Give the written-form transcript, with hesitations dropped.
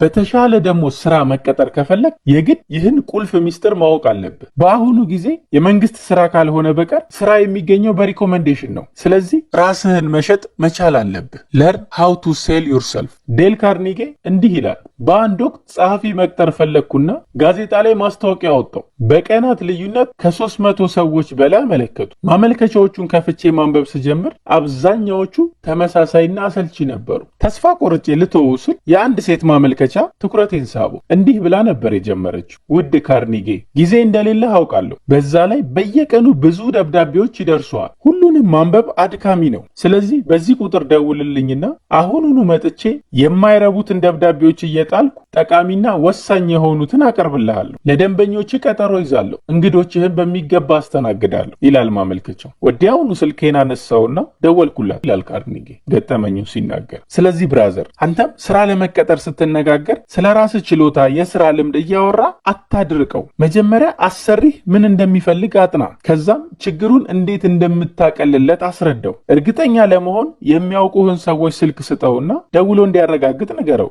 በተሻለ ደሞዝ ስራ መቀጠር ከፈለግክ የግድ ይህን ቁልፍ ሚስጥር ማወቅ አለብህ። በአሁኑ ጊዜ የመንግስት ስራ ካልሆነ በቀር ስራ የሚገኘው በ recommendation ነው። ስለዚህ ራስህን መሸጥ መቻል አለብህ። Learn how to sell yourself። ዴል ካርኒጌ እንዲህ ይላል። በአንድ ወቅት ጸሐፊ መቅጠር ፈለግኩና ጋዜጣ ላይ ማስታወቂያ አወጣሁ። በቀናት ልዩነት ከ300 ሰዎች በላይ አመለከቱ። ማመልከቻዎቹን ከፍቼ ማንበብ ስጀምር አብዛኛዎቹ ተመሳሳይና አሰልቺ ነበሩ። ተስፋ ቆርጬ ልተወው ስል የአንድ ሴት ማመልከቻ ትኩረቴን ሳበው። እንዲህ ብላ ነበር የጀመረችው። "ውድ ካርኒጌ፣ ጊዜ እንደሌለህ አውቃለሁ። በዛ ላይ በየቀኑ ብዙ ደብዳቤዎች ይደርሱሃል። ሁሉንም ማንበብ አድካሚ ነው። ስለዚህ በዚህ ቁጥር ደውልልኝና አሁኑኑ መጥቼ የማይረቡትን ደብዳቤዎች እየጣልኩ ጠቃሚና ወሳኝ የሆኑትን አቀርብልሃለሁ። ለደንበኞችህ ቀጠሮ እይዛለሁ፣ እንግዶችህን በሚገባ አስተናግዳለሁ" ይላል ማመልከቻው። ወዲያውኑ ስልኬን አነሳሁና ደወልኩላት ይላል ካርኒጌ ገጠመኙን ሲናገር። ስለዚህ brother፣ አንተም ስራ ለመቀጠር ስትነጋገር ስለ ራስህ ችሎታ፣ የስራ ልምድ እያወራህ አታድርቀው። መጀመሪያ አሰሪህ ምን እንደሚፈልግ አጥና፣ ከዛም ችግሩን እንዴት እንደምታቀልለት አስረዳው። እርግጠኛ ለመሆን የሚያውቁህን ሰዎች ስልክ ስጠውና ደውሎ እንዲያረጋግጥ ንገረው።